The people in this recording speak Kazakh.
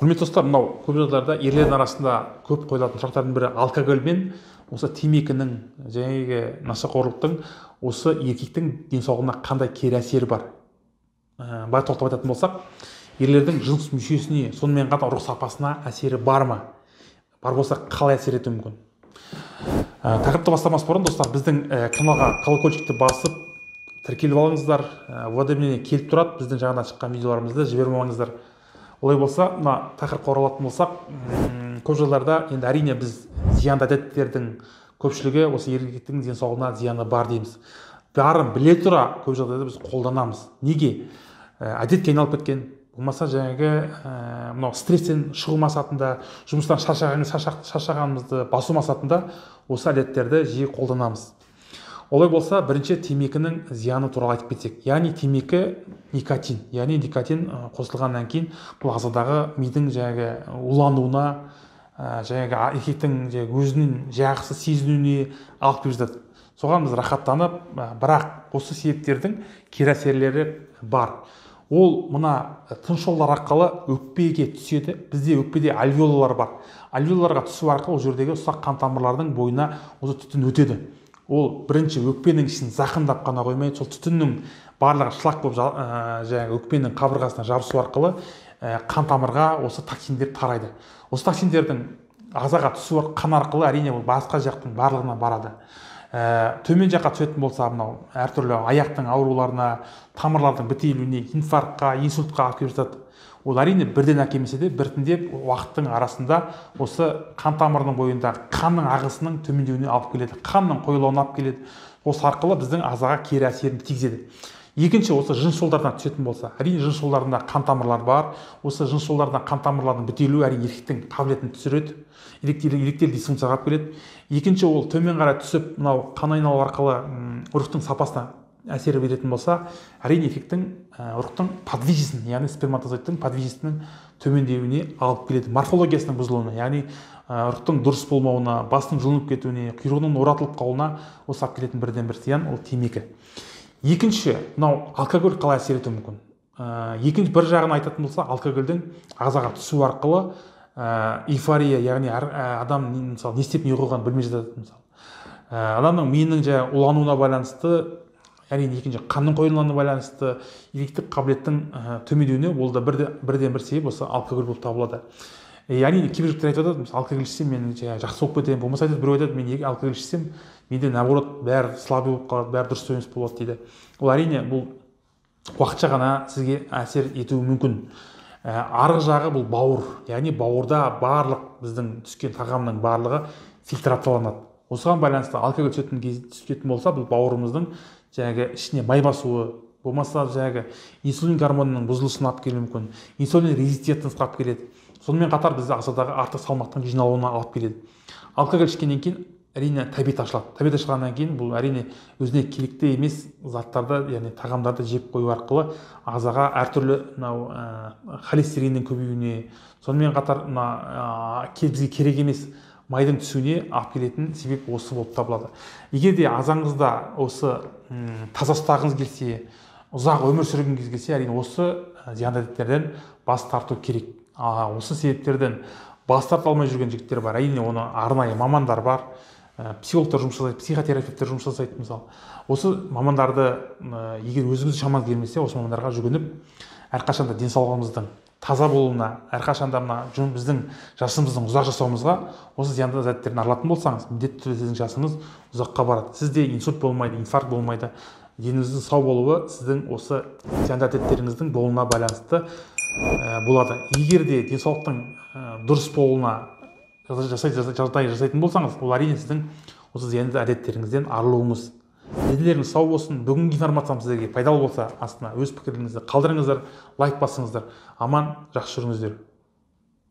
Құрметті достар, мынау көп жағдайларда ерлердің арасында көп қойылатын сұрақтардың бірі алкоголь мен осы темекінің, жаңағы нашақорлықтың осы еркектің денсаулығына қандай кері әсері бар? Былай тоқтап айтатын болсақ, ерлердің жыныс мүшесіне, сонымен қатар ұрық сапасына әсері бар ма? Бар болса, қалай әсер етуі мүмкін? Тақырыпты бастамас бұрын, достар, біздің каналға колокольчикті басып, тіркеліп алыңыздар. Уведомление келіп тұрады, біздің жаңадан шыққан видеоларымызды жібермей алмаңыздар. Олай болса, мына тақырыпқа оралатын болсақ, көп жылдарда енді әрине біз зиянды әдеттердің көпшілігі осы еркектің денсаулығына зияны бар дейміз. Барын біле тұра көп жағдайда біз қолданамыз. Неге? Әдетке айналып кеткен, болмаса жаңағы мынау стресстен шығу мақсатында, жұмыстан шаршағанымызды басу мақсатында осы әдеттерді жиі қолданамыз. Олай болса, бірінші темекінің зияны туралы айтып кетсек. Яғни темекі никотин, яғни никотин қосылғаннан кейін бұл ағзадағы мидың жаңағы улануына, жаңағы еркектің өзінің жақсы сезінуіне алып келіп жатады. Соған біз рахаттанып, бірақ осы себептердің кері әсерлері бар. Ол мына тыныс жолдар арқылы өкпеге түседі. Бізде өкпеде альвеолалар бар. Альвеолаларға түсу арқылы ол жердегі ұсақ қан тамырлардың бойына осы түтін өтеді. Ол бірінші өкпенің ішін зақымдап қана қоймайды, сол түтіннің барлығы шлак болып жаңағы өкпенің қабырғасына жабысу арқылы қан тамырға осы токсиндер тарайды. Осы токсиндердің ағзаға түсуі қан арқылы әрине ол басқа жақтың барлығына барады. Төмен жаққа түсетін болса, мынау әртүрлі аяқтың ауруларына, тамырлардың бітелуіне, инфарктқа, инсультқа алып келіп жатады. Ол әрине бірден әкелмесе де, біртіндеп уақыттың арасында осы қан тамырының бойында қанның ағысының төмендеуіне алып келеді, қанның қоюлауына алып келеді. Осы арқылы біздің ағзаға кері әсерін тигізеді. Екінші, осы жыныс жолдарына түсетін болса, әрине жыныс жолдарында қан тамырлар бар. Осы жыныс жолдарында қан тамырларының бітелуі әрине еркектің қабілетін түсіреді, эректиль дисфункцияға алып келеді. Екінші, ол төмен қарай түсіп, мынау қан айналу арқылы ұрықтың сапасына әсер беретін болса, әрине еркектің ұрықтың подвижностін, яғни сперматозоидтың подвижностінің төмендеуіне алып келеді, морфологиясының бұзылуына, яғни ұрықтың дұрыс болмауына, бастың жұлынып кетуіне, құйрығының оратылып қалуына осы алып келетін бірден бір зиян ол темекі. Екінші, мынау алкоголь қалай әсер етуі мүмкін? Екінші бір жағын айтатын болса, алкогольдің ағзаға түсу арқылы эйфория, яғни адам мысалы не істеп не қойғанын білмей жатады мысалы. Адамның миының жаңағы улануына байланысты, әрине екінші қанның қоюлануына байланысты еркектік қабілеттің төмендеуіне ол да бірден бір себеп осы алкоголь болып табылады. Яғни кейбір жігіттер айтып жатады, мысалы алкоголь ішсем мен жақсы болып кетемін, болмаса айтады, біреу айтады, мен алкоголь ішсем менде наоборот бәрі слабый болып қалады, бәрі дұрыс емес болады дейді. Ол әрине бұл уақытша ғана сізге әсер етуі мүмкін. Арғы жағы бұл бауыр, яғни бауырда барлық біздің түскен тағамның барлығы фильтрацияланады. Осыған байланысты алкоголь түсетін болса, бұл бауырымыздың жаңағы ішіне май басуы, болмаса жаңағы инсулин гормонының бұзылысына алып келуі мүмкін, инсулин резистентностьқа алып келеді. Сонымен қатар бізді ағзадағы артық салмақтың жиналуына алып келеді. Алкоголь ішкеннен кейін әрине тәбет ашылады. Тәбет ашылғаннан кейін бұл әрине өзіне керекті емес заттарды, яғни тағамдарды жеп қою арқылы ағзаға әртүрлі мынау холестериннің көбеюіне, сонымен қатар мына бізге керек емес майдың түсуіне алып келетін себеп осы болып табылады. Егер де ағзаңызда осы таза ұстағыңыз келсе, ұзақ өмір сүргіңіз келсе, әрине осы зиянды әдеттерден бас тарту керек. Осы себептерден бас тарта алмай жүрген жігіттер бар. Әрине оны арнайы мамандар бар, психологтар жұмыс жасайды, психотерапевттер жұмыс жасайды мысалы. Осы мамандарды егер өзіңіз шамаңыз келмесе, осы мамандарға жүгініп, әрқашанда денсаулығымыздың таза болуына, әрқашанда мына біздің жасымыздың ұзақ жасауымызға осы зиянды әдеттерден арылатын болсаңыз, міндетті түрде сіздің жасыңыз ұзаққа барады. Сізде инсульт болмайды, инфаркт болмайды. Деніңіздің сау болуы сіздің осы зиянды әдеттеріңіздің болуына байланысты болады. Егер де денсаулықтың дұрыс болуына жағдай жасайтын болсаңыз, ол әрине сіздің осы зиянды әдеттеріңізден арылуыңыз. Денелеріңіз сау болсын. Бүгінгі информациям сіздерге пайдалы болса, астына өз пікіріңізді қалдырыңыздар, лайк басыңыздар. Аман, жақсы жүріңіздер.